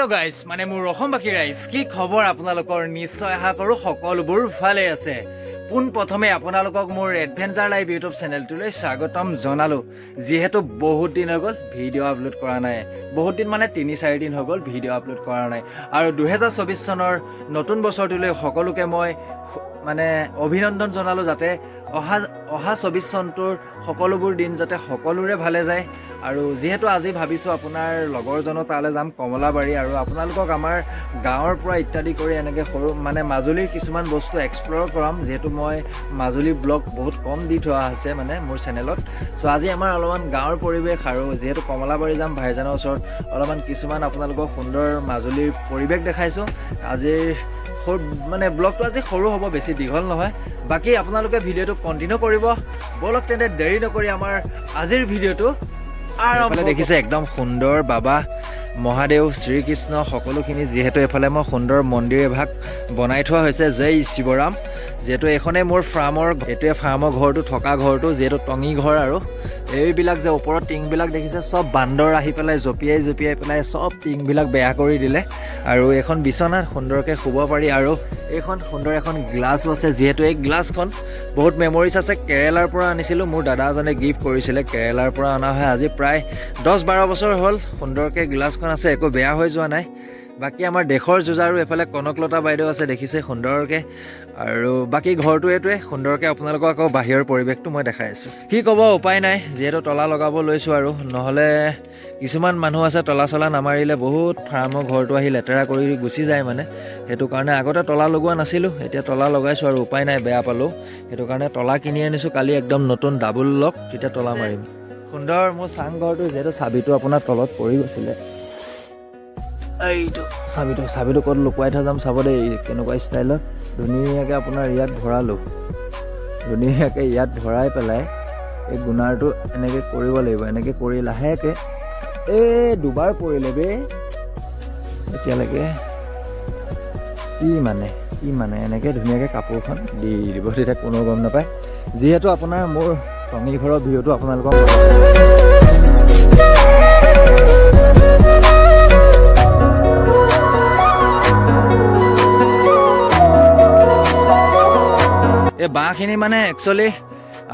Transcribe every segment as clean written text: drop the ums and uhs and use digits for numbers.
Hello' guys, মানে মোৰ অসমবাসী ৰাইজ, কি খবৰ আপোনালোকৰ? নিশ্চয় আশা কৰোঁ সকলোবোৰ ভালে আছে। পোনপ্ৰথমে আপোনালোকক মোৰ এডভেঞ্চাৰ লাইভ ইউটিউব চেনেলটোলৈ স্বাগতম জনালোঁ। যিহেতু বহুত দিন হৈ গ'ল ভিডিঅ' আপলোড কৰা নাই, বহুত দিন মানে 3-4 দিন হৈ গ'ল ভিডিঅ' আপলোড কৰা নাই। আৰু 2024 চনৰ নতুন বছৰটোলৈ সকলোকে মই মানে অভিনন্দন জনালোঁ, যাতে অহা অহা 24 চনটোৰ সকলোবোৰ দিন যাতে সকলোৰে ভালে যায়। আৰু যিহেতু আজি ভাবিছোঁ আপোনাৰ লগৰজনৰ তালৈ যাম কমলাবাৰী, আৰু আপোনালোকক আমাৰ গাঁৱৰ পৰা ইত্যাদি কৰি এনেকৈ সৰু মানে মাজুলীৰ কিছুমান বস্তু এক্সপ্ল'ৰ কৰাম, যিহেতু মই মাজুলী ব্লগ বহুত কম দি থোৱা আছে মানে মোৰ চেনেলত। চ' আজি আমাৰ অলপমান গাঁৱৰ পৰিৱেশ আৰু যিহেতু কমলাবাৰী যাম ভাইজানৰ ওচৰত, অলপমান কিছুমান আপোনালোকক সুন্দৰ মাজুলীৰ পৰিৱেশ দেখাইছোঁ। আজিৰ সৰু মানে ব্লগটো আজি সৰু হ'ব, বেছি দীঘল নহয়। বাকী আপোনালোকে ভিডিঅ'টো কণ্টিনিউ কৰিব। ব'লক তেন্তে, দেৰি নকৰি আমাৰ আজিৰ ভিডিঅ'টো আৰম্ভ। দেখিছে, একদম সুন্দৰ বাবা মহাদেৱ, শ্ৰীকৃষ্ণ সকলোখিনি। যিহেতু এইফালে মই সুন্দৰ মন্দিৰ এভাগ বনাই থোৱা হৈছে। জয় শিৱৰাম। যিহেতু এইখনেই মোৰ ফাৰ্মৰ, এইটোৱে ফাৰ্মৰ ঘৰটো, থকা ঘৰটো, যিহেতু টঙি ঘৰ। আৰু এইবিলাক যে ওপৰত টিংবিলাক দেখিছে, চব বান্দৰ আহি পেলাই জঁপিয়াই জঁপিয়াই পেলাই চব টিংবিলাক বেয়া কৰি দিলে। আৰু এইখন বিচনাত সুন্দৰকৈ শুব পাৰি। আৰু এইখন সুন্দৰ এখন গ্লাছো আছে, যিহেতু এই গ্লাছখন বহুত মেমৰিজ আছে। কেৰেলাৰ পৰা আনিছিলোঁ, মোৰ দাদা এজনে গিফ্ট কৰিছিলে, কেৰেলাৰ পৰা অনা হয়। আজি প্ৰায় 10-12 বছৰ হ'ল। সুন্দৰকৈ গ্লাছখন আছে, একো বেয়া হৈ যোৱা নাই। বাকী আমাৰ দেশৰ যুঁজাৰু এফালে কনকলতা বাইদেউ আছে, দেখিছে সুন্দৰকৈ। আৰু বাকী ঘৰটো এইটোৱে। সুন্দৰকৈ আপোনালোকক আকৌ বাহিৰৰ পৰিৱেশটো মই দেখাই আছোঁ। কি ক'ব, উপায় নাই, যিহেতু তলা লগাব লৈছোঁ। আৰু নহ'লে কিছুমান মানুহ আছে, তলা চলা নামাৰিলে বহুত ফাৰ্মৰ ঘৰটো আহি লেতেৰা কৰি গুচি যায়। মানে সেইটো কাৰণে আগতে তলা লগোৱা নাছিলোঁ, এতিয়া তলা লগাইছোঁ। আৰু উপায় নাই, বেয়া পালোঁ, সেইটো কাৰণে তলা কিনি আনিছোঁ কালি, একদম নতুন ডাবুল লক, তেতিয়া তলা মাৰিম। সুন্দৰ মোৰ চাংঘৰটো। যিহেতু চাবিটো আপোনাৰ তলত পৰি গৈছিলে, এইটো চাবিটো, চাবিটো ক'ত লুকুৱাই থৈ যাম চাব দেই, কেনেকুৱা ষ্টাইলত ধুনীয়াকৈ আপোনাৰ ইয়াত ভৰালোঁ। ধুনীয়াকৈ ইয়াত ভৰাই পেলাই এই গুণাৰটো এনেকৈ কৰিব লাগিব। এনেকৈ কৰি লাহেকৈ, এই দুবাৰ পৰিলে বে এতিয়ালৈকে। কি মানে এনেকৈ ধুনীয়াকৈ কাপোৰখন দি দিব, তেতিয়া কোনেও গম নাপায়। যিহেতু আপোনাৰ মোৰ টঙি ঘৰৰ ভিউটো আপোনালোকক। এই বাঁহখিনি মানে একচুৱেলি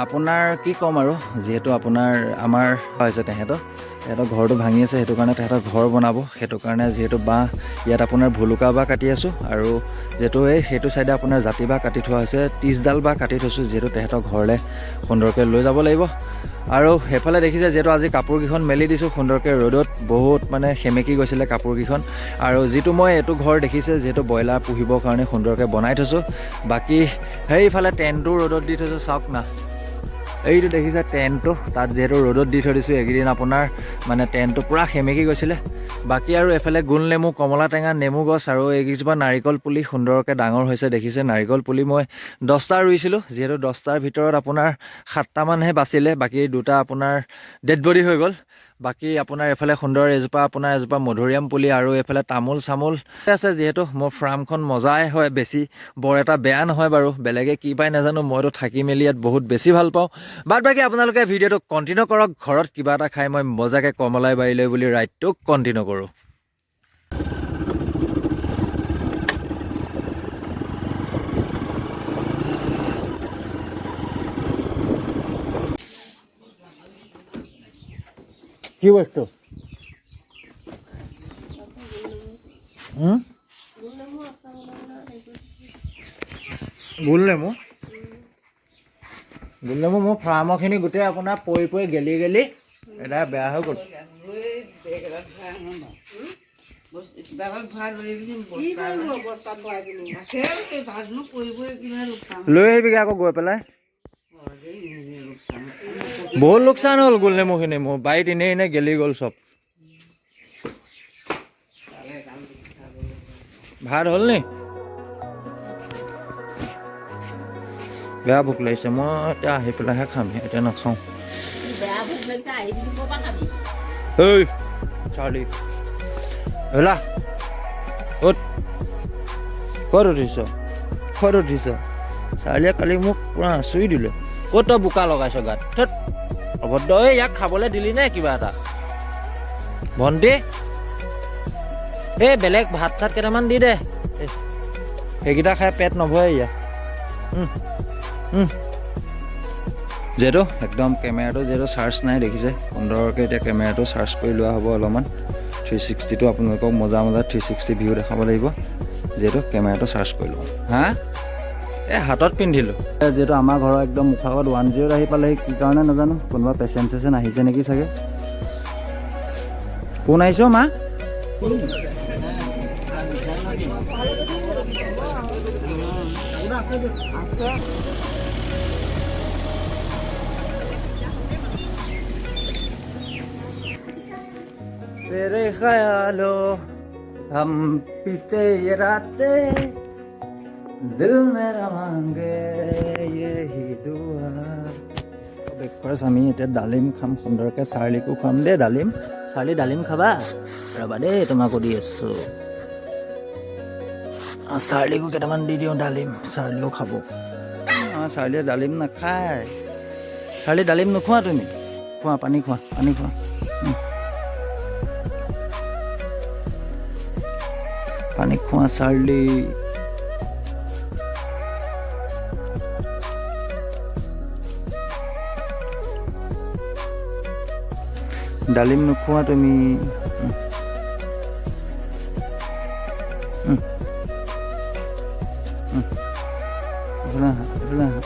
আপোনাৰ কি ক'ম আৰু, যিহেতু আপোনাৰ আমাৰ হৈছে, তেহেঁতৰ তেহেঁতৰ ঘৰটো ভাঙি আছে, সেইটো কাৰণে তেহেঁতৰ ঘৰ বনাব। সেইটো কাৰণে যিহেতু বাঁহ ইয়াত আপোনাৰ ভুলুকা বাঁহ কাটি আছোঁ। আৰু যিহেতু এই সেইটো চাইডে আপোনাৰ জাতি বাঁহ কাটি থোৱা হৈছে, 30ডাল বাঁহ কাটি থৈছোঁ, যিহেতু তেহেঁতৰ ঘৰলৈ সুন্দৰকৈ লৈ যাব লাগিব। আৰু সেইফালে দেখিছে, যিহেতু আজি কাপোৰকেইখন মেলি দিছোঁ সুন্দৰকৈ ৰ'দত, বহুত মানে সেমেকি গৈছিলে কাপোৰকেইখন। আৰু যিটো মই এইটো ঘৰ দেখিছে, যিহেতু ব্ৰইলাৰ পুহিবৰ কাৰণে সুন্দৰকৈ বনাই থৈছোঁ। বাকী সেইফালে টেণ্টটো ৰ'দত দি থৈছোঁ, চাওক না। এইটো দেখিছে টেণ্টটো, তাত যিহেতু ৰ'দত দি থৈ দিছোঁ এইকেইদিন, আপোনাৰ মানে টেণ্টটো পূৰা সেমেকি গৈছিলে। বাকী আৰু এইফালে গোল নেমু, কমলা টেঙা, নেমু গছ আৰু এইকেইজোপা নাৰিকল পুলি সুন্দৰকৈ ডাঙৰ হৈছে, দেখিছে। নাৰিকল পুলি মই 10টা ৰুইছিলোঁ, যিহেতু 10টাৰ ভিতৰত আপোনাৰ সাতটামানহে বাচিলে, বাকী দুটা আপোনাৰ ডেড বডি হৈ গ'ল। বাকী আপোনাৰ এইফালে সুন্দৰ এজোপা আপোনাৰ এজোপা মধুৰিআম পুলি আৰু এইফালে তামোল চামোল আছে। যিহেতু মোৰ ফাৰ্মখন মজাই হয়, বেছি বৰ এটা বেয়া নহয় বাৰু। বেলেগে কি পায় নাজানো, মইতো থাকি মেলি ইয়াত বহুত বেছি ভাল পাওঁ। বাদ বাকী আপোনালোকে ভিডিঅ'টো কণ্টিনিউ কৰক। ঘৰত কিবা এটা খাই মই মজাকৈ কমলাবাৰীলৈ বুলি ৰাইডটো কণ্টিনিউ কৰোঁ। কি বস্তু? হুম? গোল নেমু, গোল নেমু মোৰ ফাৰ্মৰখিনি গোটেই আপোনাৰ পৰি পৰি গেলি গেলি এটা বেয়া হৈ গ'ল। বেগ এটাত ভৰাই আনো বাৰু। কিবা এটাত ভৰাই লৈ আহিবিচোন। কি বস্তা। কৰিব বস্তাত ভৰাই পিনি? সেই ভাতনো কৰিবই কিমান লোকচান। লৈ আহিবিগৈ আকৌ গৈ পেলাই। হয় দেই, এনেই লোকচান। বহুত লোকচান হ'ল গোল নেমুখিনি মোৰ বাৰীত, এনেই এনেই গেলি গ'ল চব। তালে কাম খাবলৈ। ভাত হ'ল নি? বেয়া ভোক লাগিছে। মই এতিয়া আহি পেলাইহে খাম, এতিয়া নাখাওঁ। বেয়া ভোক লাগিছে, আহি পিনি ক'ৰ পৰা খাবি? ঐ চাৰ্লি, হেলা, ক'ত ক'ত উঠিছ? ক'ত উঠিছ? চাৰ্লিয়ে কালি মোক পূৰা আঁচুৰি দিলে। ক'ত তই বোকা লগাইছ গাত? থত, অভদ্ৰ। এই ইয়াক খাবলৈ দিলি নে কিবা এটা? ভণ্টি, এই বেলেগ ভাত চাত কেইটামান দি দে। এই, সেইকেইটা খাই পেট নভৰে ইয়াত। যিহেতু একদম কেমেৰাটো যিহেতু চাৰ্জ নাই, দেখিছে সুন্দৰকৈ। এতিয়া কেমেৰাটো চাৰ্জ কৰি লোৱা হ'ব অলপমান। 360টো আপোনালোকক মজা মজা 360 ভিউ দেখাব লাগিব। যিহেতু কেমেৰাটো চাৰ্জ কৰি লওঁ। হা, এই হাতত পিন্ধিলোঁ। যিহেতু আমাৰ ঘৰৰ একদম মুখৰ আগত 108 আহি পালেহি, কি কাৰণে নাজানো। কোনোবা পেচেণ্ট চেচেণ্ট আহিছে নেকি চাগে। কোন আহিছ মা? तेरे ख्यालों हम पीते ये रातें, दिल मेरा मांगे यही दुआ। ব্ৰেকফাষ্ট আমি এতিয়া ডালিম খাম সুন্দৰকৈ। চাৰ্লিকো খুৱাম দেই ডালিম। চাৰ্লি, ডালিম খাবা? ৰ'বা দেই, তোমাকো দি আছোঁ। চাৰ্লিকো কেইটামান দি দিওঁ ডালিম, চাৰ্লিও খাব। অঁ, চাৰ্লিয়ে ডালিম নাখায়। চাৰ্লি, ডালিম নোখোৱা তুমি? খোৱা, পানী খোৱা, পানী খোৱা। পানী খোৱা চাৰ্লি। ডালিম নোখোৱা তুমি? উম। উম। উম। এইফালে আহা, এইফালে আহা।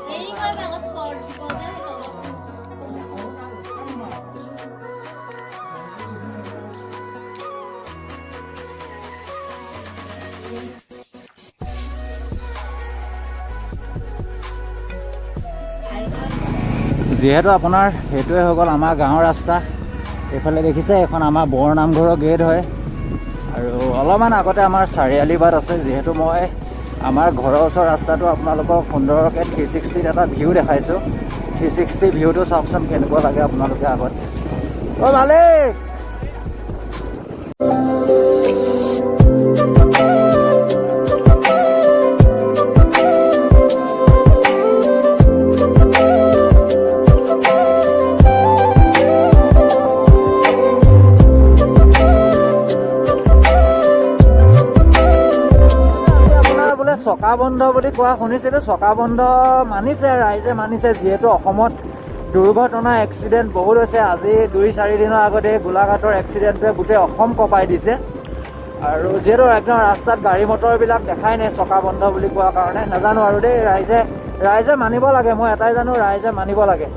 হেৰি কৰিবা আকৌ, খৰ দিব যে তলত। যিহেতু আপোনাৰ সেইটোৱে হৈ গ'ল আমাৰ গাঁৱৰ ৰাস্তা। এইফালে দেখিছে, এইখন আমাৰ বৰ নামঘৰৰ গেট হয় আৰু অলপমান আগতে আমাৰ চাৰিআলি বাট আছে। যিহেতু মই আমাৰ ঘৰৰ ওচৰৰ ৰাস্তাটো আপোনালোকক সুন্দৰকৈ 360ত এটা ভিউ দেখাইছোঁ। 360 ভিউটো চাওকচোন কেনেকুৱা লাগে আপোনালোকে আগত। অ' মালিক। আপোনাৰ বোলে চকা বন্ধ বুলি কোৱা শুনিছিলোঁ। চকা বন্ধ মানিছে ৰাইজে, মানিছে। যিহেতু অসমত দুৰ্ঘটনা, এক্সিডেণ্ট বহুত হৈছে। আজি 2-4 দিনৰ আগতে গোলাঘাটৰ এক্সিডেণ্টটোৱে গোটেই অসম কঁপাই দিছে। আৰু যিহেতু একদম ৰাস্তাত গাড়ী মটৰবিলাক দেখাই নাই চকা বন্ধ বুলি কোৱাৰ কাৰণে, নাজানো আৰু দেই। ৰাইজে ৰাইজে মানিব লাগে, মই এটাই জানো, ৰাইজে মানিব লাগে।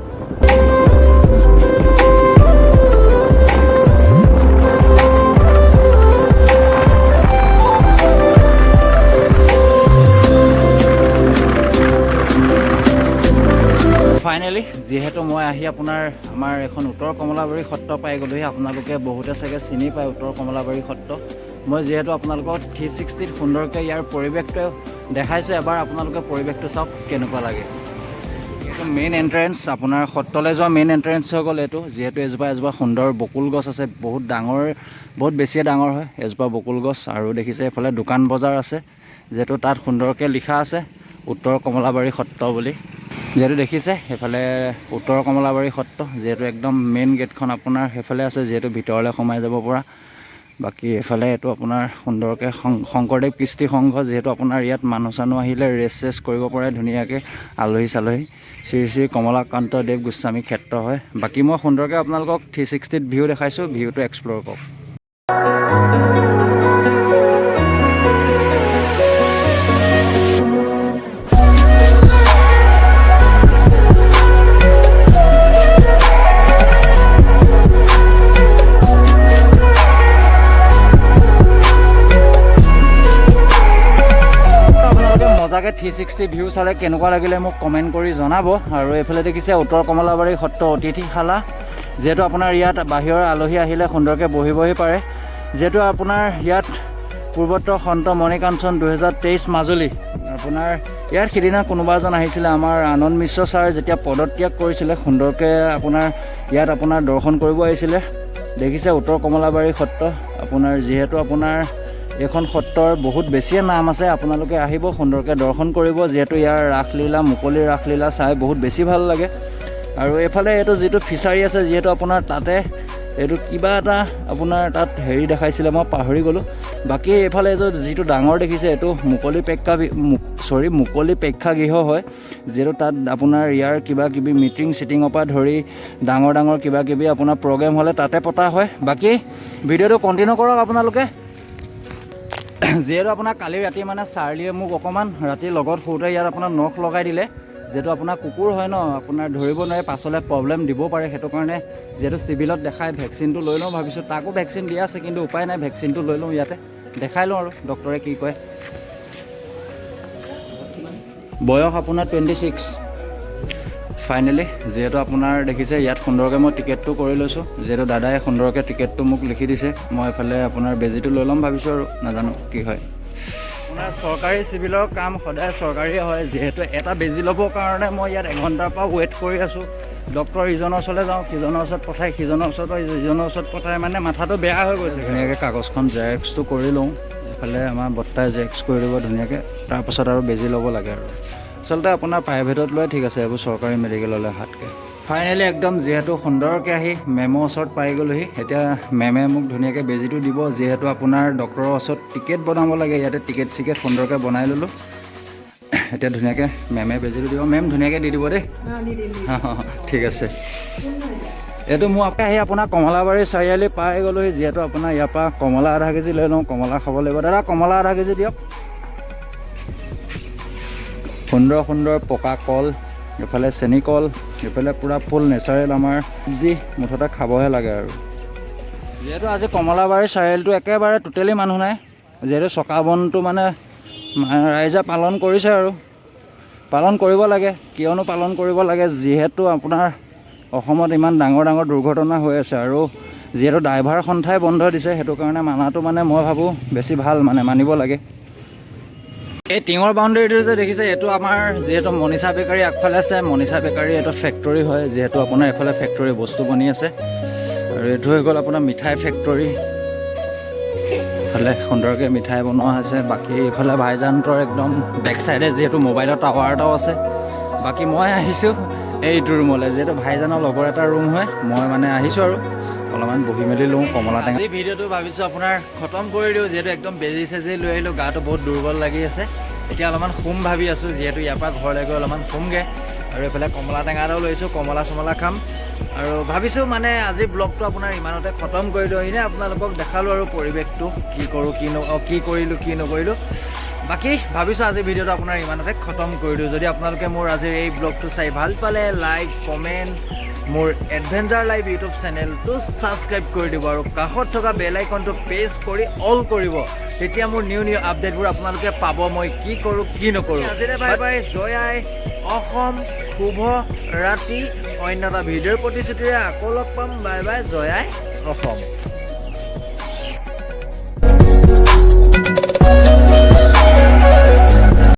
ফাইনেলি যিহেতু মই আহি আপোনাৰ আমাৰ এখন উত্তৰ কমলাবাৰী সত্ৰ পাই গ'লোহি। আপোনালোকে বহুতে চাগে চিনি পায় উত্তৰ কমলাবাৰী সত্ৰ। মই যিহেতু আপোনালোকক 360ত সুন্দৰকৈ ইয়াৰ পৰিৱেশটো দেখাইছোঁ, এবাৰ আপোনালোকে পৰিৱেশটো চাওক কেনেকুৱা লাগে। এইটো মেইন এণ্ট্ৰেঞ্চ, আপোনাৰ সত্ৰলৈ যোৱা মেইন এণ্ট্ৰেঞ্চ হৈ গ'ল এইটো। যিহেতু এজোপা এজোপা সুন্দৰ বকুল গছ আছে, বহুত ডাঙৰ, বহুত বেছিয়ে ডাঙৰ হয় এজোপা বকুল গছ। আৰু দেখিছে, এইফালে দোকান বজাৰ আছে। যিহেতু তাত সুন্দৰকৈ লিখা আছে উত্তৰ কমলাবাৰী সত্ৰ বুলি। যিহেতু দেখিছে, সেইফালে উত্তৰ কমলাবাৰী সত্ৰ। যিহেতু একদম মেইন গেটখন আপোনাৰ সেইফালে আছে, যিহেতু ভিতৰলৈ সোমাই যাব পৰা। বাকী এইফালে এইটো আপোনাৰ সুন্দৰকৈ শংকৰদেৱ কৃষ্টি সংঘ। যিহেতু আপোনাৰ ইয়াত মানুহ চানুহ আহিলে ৰেষ্ট চেষ্ট কৰিব পাৰে ধুনীয়াকৈ, আলহী চালহী। শ্ৰী শ্ৰী কমলাকান্ত দেৱ গোস্বামী ক্ষেত্ৰ হয়। বাকী মই সুন্দৰকৈ আপোনালোকক 360ত ভিউ দেখাইছোঁ, ভিউটো এক্সপ্ল'ৰ কৰক। আপোনালোকে মজাকৈ 360 ভিউ চালে, কেনেকুৱা লাগিলে মোক কমেণ্ট কৰি জনাব। আৰু এইফালে দেখিছে, উত্তৰ কমলাবাৰী সত্ৰ অতিথিশালা। যিহেতু আপোনাৰ ইয়াত বাহিৰৰ আলহী আহিলে সুন্দৰকৈ বহিবহি পাৰে। যিহেতু আপোনাৰ ইয়াত পূৰ্বত্তৰ সন্ত মণিকাঞ্চন 2023 মাজুলী। আপোনাৰ ইয়াত সিদিনা কোনোবা এজন আহিছিলে, আমাৰ আনন্দ মিশ্ৰ ছাৰ যেতিয়া পদত্যাগ কৰিছিলে, সুন্দৰকৈ আপোনাৰ ইয়াত আপোনাৰ দৰ্শন কৰিব আহিছিলে। দেখিছে, উত্তৰ কমলাবাৰী সত্ৰ আপোনাৰ যিহেতু আপোনাৰ এইখন সত্ৰৰ বহুত বেছিয়ে নাম আছে। আপোনালোকে আহিব, সুন্দৰকৈ দৰ্শন কৰিব, যিহেতু ইয়াৰ ৰাসলীলা, মুকলি ৰাসলীলা চাই বহুত বেছি ভাল লাগে। আৰু এইফালে এইটো যিটো ফিচাৰী আছে, যিহেতু আপোনাৰ তাতে এইটো কিবা এটা আপোনাৰ তাত হেৰি দেখাইছিলে, মই পাহৰি গ'লোঁ। বাকী এইফালে এইটো যিটো ডাঙৰ দেখিছে, এইটো মুকলি প্ৰেক্ষা, চৰি, মুকলি প্ৰেক্ষাগৃহ হয়, যিহেতু তাত আপোনাৰ ইয়াৰ কিবা কিবি মিটিং চিটিঙৰ পৰা ধৰি ডাঙৰ ডাঙৰ কিবা কিবি আপোনাৰ প্ৰগ্ৰেম হ'লে তাতে পতা হয়। বাকী ভিডিঅ'টো কণ্টিনিউ কৰক আপোনালোকে। যিহেতু আপোনাৰ কালি ৰাতি মানে চাৰ্লিয়ে মোক অকণমান ৰাতি লগত শুওঁতে ইয়াত আপোনাৰ নখ লগাই দিলে। যিহেতু আপোনাৰ কুকুৰ হয় ন, আপোনাৰ ধৰিব নোৱাৰে, পাছলৈ প্ৰব্লেম দিব পাৰে। সেইটো কাৰণে যিহেতু চিভিলত দেখাই ভেকচিনটো লৈ লওঁ ভাবিছোঁ। তাকো ভেকচিন দিয়া আছে, কিন্তু উপায় নাই, ভেকচিনটো লৈ লওঁ, ইয়াতে দেখাই লওঁ আৰু ডক্টৰে কি কয়। বয়স আপোনাৰ 26। ফাইনেলি যিহেতু আপোনাৰ দেখিছে, ইয়াত সুন্দৰকৈ মই টিকেটটো কৰি লৈছোঁ, যিহেতু দাদাই সুন্দৰকৈ টিকেটটো মোক লিখি দিছে। মই এইফালে আপোনাৰ বেজীটো লৈ ল'ম ভাবিছোঁ আৰু নাজানো কি হয়। আপোনাৰ চৰকাৰী চিভিলৰ কাম সদায় চৰকাৰীয়ে হয়। যিহেতু এটা বেজী ল'বৰ কাৰণে মই ইয়াত এঘণ্টাৰ পৰা ৱেইট কৰি আছোঁ। ডক্টৰ ইজনৰ ওচৰলৈ যাওঁ, সিজনৰ ওচৰত পঠায়, সিজনৰ ওচৰত, ইজনৰ ওচৰত পঠায়, মানে মাথাটো বেয়া হৈ গৈছে। ধুনীয়াকৈ কাগজখন জেৰক্সটো কৰি লওঁ। এইফালে আমাৰ বৰ্তাই জেৰক্স কৰি দিব ধুনীয়াকৈ, তাৰপাছত আৰু বেজী ল'ব লাগে। আৰু আচলতে আপোনাৰ প্ৰাইভেটত লোৱাই ঠিক আছে, এইবোৰ চৰকাৰী মেডিকেললৈ অহাতকৈ। ফাইনেলি একদম যিহেতু সুন্দৰকৈ আহি মেমৰ ওচৰত পাই গ'লোহি। এতিয়া মেমে মোক ধুনীয়াকৈ বেজীটো দিব। যিহেতু আপোনাৰ ডক্টৰৰ ওচৰত টিকেট বনাব লাগে, ইয়াতে টিকেট চিকেট সুন্দৰকৈ বনাই ল'লোঁ। এতিয়া ধুনীয়াকৈ মেমে বেজীটো দিব। মেম, ধুনীয়াকৈ দি দিব দেই। ঠিক আছে। এইটো মোৰ আহি আপোনাৰ কমলাবাৰী চাৰিআলি পাই গ'লোহি। যিহেতু আপোনাৰ ইয়াৰ পৰা কমলা আধা কেজি লৈ লওঁ, কমলা খাব লাগিব। দাদা, কমলা আধা কেজি দিয়ক। সুন্দৰ সুন্দৰ পকা কল, এইফালে চেনি কল, এইফালে পূৰা ফুল নেচাৰেল আমাৰ চব্জি, মুঠতে খাবহে লাগে আৰু। যিহেতু আজি কমলাবাৰী চাৰিআলিটো একেবাৰে টোটেলি মানুহ নাই, যিহেতু চকা বনটো মানে ৰাইজে পালন কৰিছে আৰু পালন কৰিব লাগে। কিয়নো পালন কৰিব লাগে? যিহেতু আপোনাৰ অসমত ইমান ডাঙৰ ডাঙৰ দুৰ্ঘটনা হৈ আছে আৰু যিহেতু ড্ৰাইভাৰ সন্থাই বন্ধ দিছে, সেইটো কাৰণে মানাটো মানে মই ভাবোঁ বেছি ভাল, মানে মানিব লাগে। এই টিঙৰ বাউণ্ডেৰীটো যে দেখিছে, এইটো আমাৰ যিহেতু মনীষা বেকাৰী আগফালে আছে। মনীষা বেকাৰী এইটো ফেক্টৰী হয়। যিহেতু আপোনাৰ এইফালে ফেক্টৰী বস্তু বনি আছে। আৰু এইটো হৈ গ'ল আপোনাৰ মিঠাই ফেক্টৰী। এইফালে সুন্দৰকৈ মিঠাই বনোৱা হৈছে। বাকী এইফালে ভাইজান্তৰ একদম বেক চাইডে যিহেতু মোবাইলৰ টাৱাৰ এটাও আছে। বাকী মই আহিছোঁ এইটো ৰুমলৈ, যিহেতু ভাইজানৰ লগৰ এটা ৰুম হয়। মই মানে আহিছোঁ আৰু অলপমান বহি মেলি লওঁ, কমলা টেঙা। এই ভিডিঅ'টো ভাবিছোঁ আপোনাৰ খতম কৰি দিওঁ, যিহেতু একদম বেজি চেজি লৈ আহিলোঁ, গাটো বহুত দুৰ্বল লাগি আছে। এতিয়া অলপমান শুম ভাবি আছোঁ, যিহেতু ইয়াৰ পৰা ঘৰলৈ গৈ অলপমান শুমগৈ। আৰু এইফালে কমলা টেঙা এটাও লৈছোঁ, কমলা চমলা খাম। আৰু ভাবিছোঁ মানে আজি ব্লগটো আপোনাৰ ইমানতে খতম কৰি দিওঁ। এনেই আপোনালোকক দেখালোঁ আৰু পৰিৱেশটো, কি কৰোঁ কি ন কি কৰিলোঁ কি নকৰিলোঁ। বাকী ভাবিছোঁ আজি ভিডিঅ'টো আপোনাৰ ইমানতে খতম কৰি দিওঁ। যদি আপোনালোকে মোৰ আজিৰ এই ব্লগটো চাই ভাল পালে, লাইক, কমেণ্ট, মোৰ এডভেঞ্চাৰ লাইভ ইউটিউব চেনেলটো ছাবস্ক্ৰাইব কৰি দিব আৰু কাষত থকা বেল আইকনটো প্ৰেছ কৰি অল কৰিব। তেতিয়া মোৰ নিউ নিউ আপডেটবোৰ আপোনালোকে পাব, মই কি কৰোঁ কি নকৰোঁ। আজিলৈ বাই বাই, জয় আই অসম, শুভ ৰাতি। অন্য এটা ভিডিঅ'ৰ প্ৰতিশ্ৰুতিৰে আকৌ লগ পাম। বাই বাই, জয় আই অসম।